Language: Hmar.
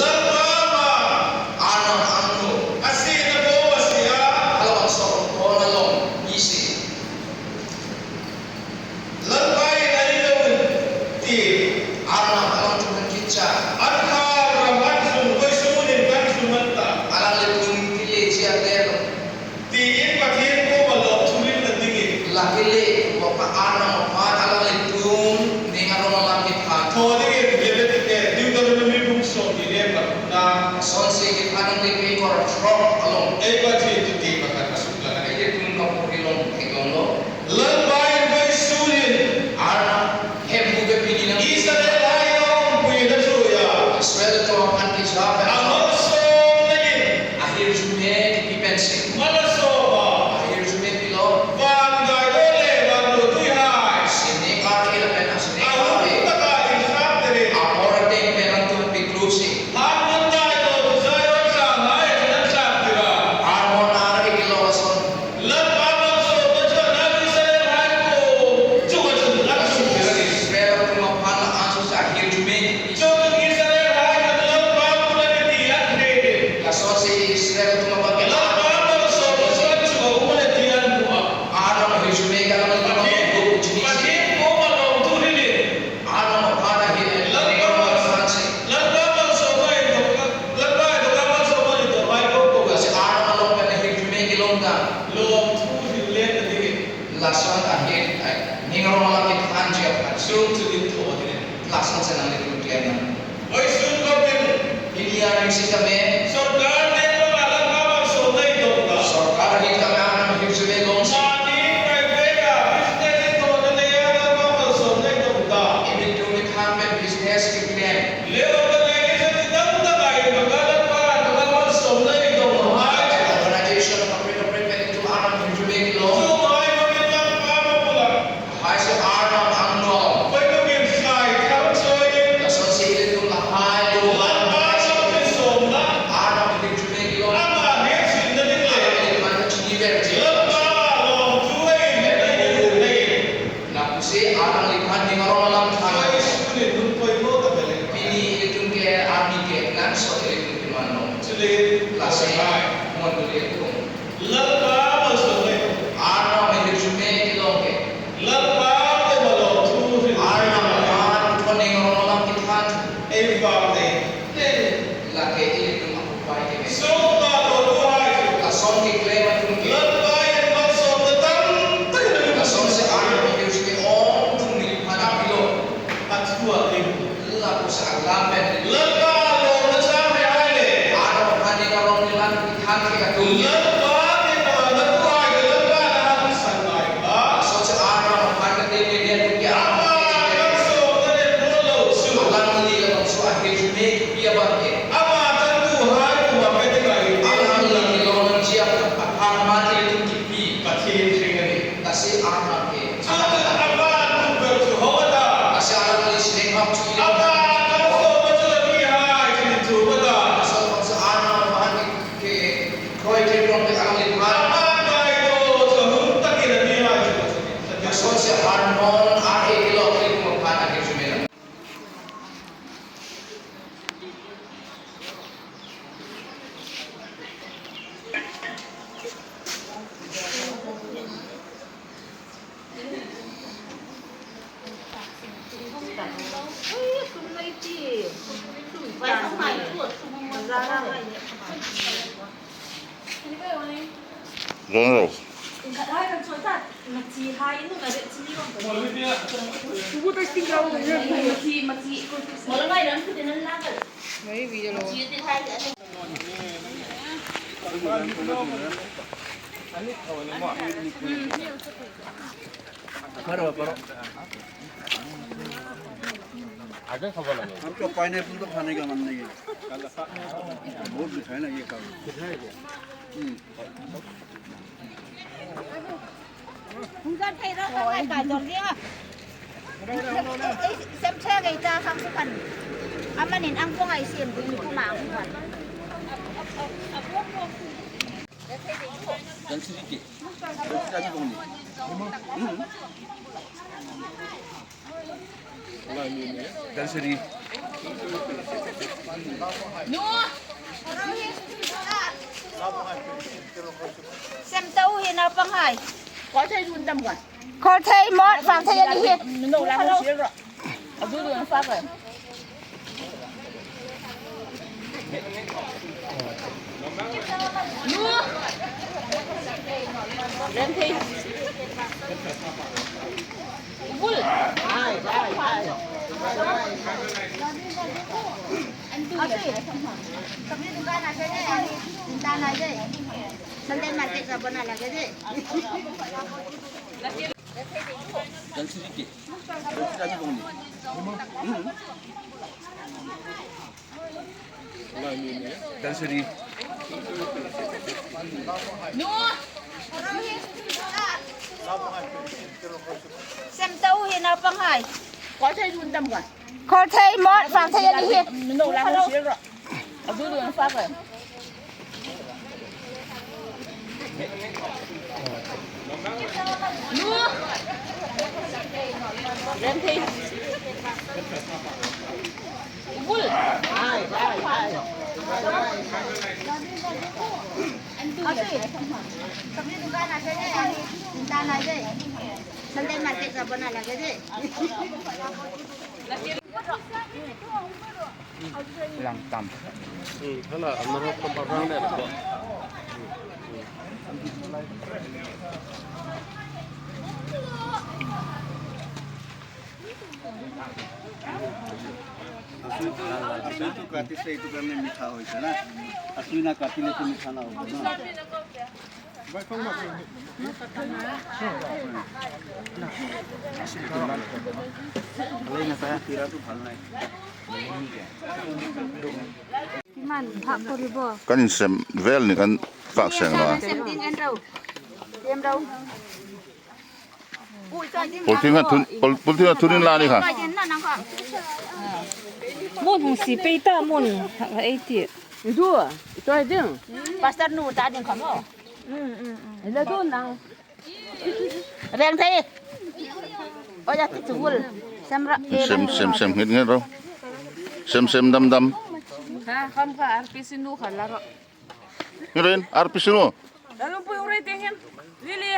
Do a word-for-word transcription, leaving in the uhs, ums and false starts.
Lalpa ma. Arnam ang naw. A sie na bo a sie a. A lo ang sawk tawna lawm. I sie. Lalpa in a ni lo ti. Arnam a lo tum kan kit cha. An kha ram an zung koi su nin kan zung an ta. A lang le pun ki le chia te lo. Tiin Pathien kuoma lawmthu hril dingin. La ki le, kuoma Arnam a phan a lang le tum, ning a rong a lang ki phan. Thaw dingin, Leviticus, Deuteronomy bung sawmhni le paruk na. Sawmsagi ki phan ang le pei kor throk a lawm. Ei Pathien thu ti pakhat a suk la. Ei le tum ka pu hril lawm, thei lawm lo. Lalpa in koi su nin. Arnam. Hembu bek ni nang. Israel hai rawngpuina thu a. Israel kuoma phan ki zak. A malsawmna in. A hir chu me ki pi pensi. Malsawm a. A hir chu me pi lo. Van dai lo le van lo tui hai. Sini ka ki la pen a sini ka ki. A hun taka in sak te re. A mor te pen ang tun pi krusi. Harmon dai lo tu Zion sang hai tu nan sak tira. Harmon ar ki lo son. Lalpa malsawmna chu a nang Israel hai kuoma chu a suk ber a nih. Israel kuoma phan a suk a hir chu me. Chu Israel hai chu Lalpa kuoma ni ti an hre. La sawt si Israel kuoma phan. Lalpa malsawmna chu a suk a um a ni ti an hmu a. Arnam hir chu me ka la Lalpa kuoma ni. Pathien kuoma lawmthu hril. Arnam a phan a hir. Lalpa malsawm. Lalpa malsawmna in dawk. Lalpa in dawk a malsawmna in dawk. Bai ko ko. Kasi Arnam a lawm pen a hir chu me ki lawm ta. Lawmthu hril le ta ding. Lason a hir ai. Ning rong a lang ki phan chia phan. Sum chu din thaw ding. Lason se nang le tum tlem nang. Oi sun ko din. India ring si ta me. Sorkar ne ko la Lalpa malsawmna in dawk ta. Sorkar hi ta me Arnam hir chu me lawm si. Mani private a business in thaw na le a Lalpa malsawmna in dawk ta. Ibi tu mi than pen business ki tlem. Le organization dang dang a in baka Lalpa, Lalpa malsawmna in dawk hai. Organization separate separate pen tu Arnam hir chu me ki lawm. Chu hai ko min Lalpa ma pula. Hai se Arnam ang naw. Koi ko min sai thar choi. Ka sawt si le tu la hai lo. Lalpa chu min sawmna. Arnam hir chu me ki lawm. Ama ne sin na ding le. Arnam hir chu me ki lawm. Lalpa lawmthu ei ne ding le. Na ku se Arnam le phan ding a rong a lang phan. Ai, suni nun koi mo ka bele. Pini le tum ke army ke nan so le tum ke man no. Chule la se. Mon le tum. Lalpa malsawm le. Arnam hir chu me ki lawm ke. Lalpa kuoma lawmthu hril. Arnam phan thaw ding a rong a lang ki phan. Ei vang te. La ke i le tum a pai ke me. Sum ta lo tu hai chu. Ka sawm ki tlem a tum ki. Lalpa in malsawmna tam tak in a mi. Ka sawm se Arnam hir chu me om tum mi phan a pi lo. A thu a lim. La ko sa la pen. Lalpa lawmna chang me hai le. Arnam phan ding a rong ni lang ki than ki ka tum. Lalpa ni ma na tu hai le Lalpa na hang san lai ba. Ka sawm se Arnam phan ka te me le tum ki. Ama malsawmna le mo lo su. A lang ni la ko su a hir chu me ki pi a ban ke. Ama kan tuhai kuoma pe ding a ni. A lang ni ni lo nang chia a phan ma ti le tum ki pi. Pathien hring a nih. Ka si Arnam ke. Chu chu a van tu ber chu ho ta. Ka si Arnam ni si ding hak chu. A van kan so ma chu la ni hai chu ni chu ma ta. Ka so ma chu Arnam ma ni ke. Koi ke rong ke ang ni ma. A van dai do chu hun ta ki la ni hai chu. Ka so si Arnam a e ki lo ki mo pa na ke chu me la. Normal. आपका पाइनएप्पल तो खाने का मन नहीं है। बहुत मीठा है ना ये खाओ। हम्म। Hung zon thei ro ka ngai ka dor ding a. Ei, ei, sem che ngai ta khang su kan. Amanin ang ko ngai sem ding tu ma ang ko. Kan siri ke. Kan siri. Kan siri. Nu. Sem ta u hi naupang hai. Kawlthei hun tam ka. Kawlthei mawt, fangthei a ni hi. No la no sir ro. A du du fak e. Nu. Rem thei. Bul. Ai, ai, ai. An tu. Sabji dukan aise ne, dukan aise. Sunday market ka bana lage de. Dhansiri ke. Dhansiri bong ni. Hmm. Dhansiri. Nu. Sem ta u hi naupang hai. Kawlthei hun tam ka. Kawlthei mawt, fangthei a ni hi. No la no sir ro. A du du fak e. Nu. Rem thei. Bul. Ai, ai, ai. An tu. Sabji dukan aise ne, dukan aise. Sunday market ka bana lage de. Lang tam. Hmm, hala, an marok ka parang ne. Asui tu kati se tu karne mitha hoise na. Asui na kati le tu mitha na hoise na. Kan insem vel ni kan fak seng lo a. Pulthing a thun, pul-, pulthing a thun in la ni kha. Mun hung si pei ta mun, ei ti. Idu, i toi ding. Pastor nu ta ding kha mo. Mm, mm, mm. Ila du nang. Reng thei. Oya ti chu bul. Sem ra. Sem, sem, sem, ngit, ngit ro. Sem, sem, dam, dam. Ha, kham kha R P C nu kha la ro. Ngit ro in, R P C nu. Lalung pui ung rei ting hin. Lili.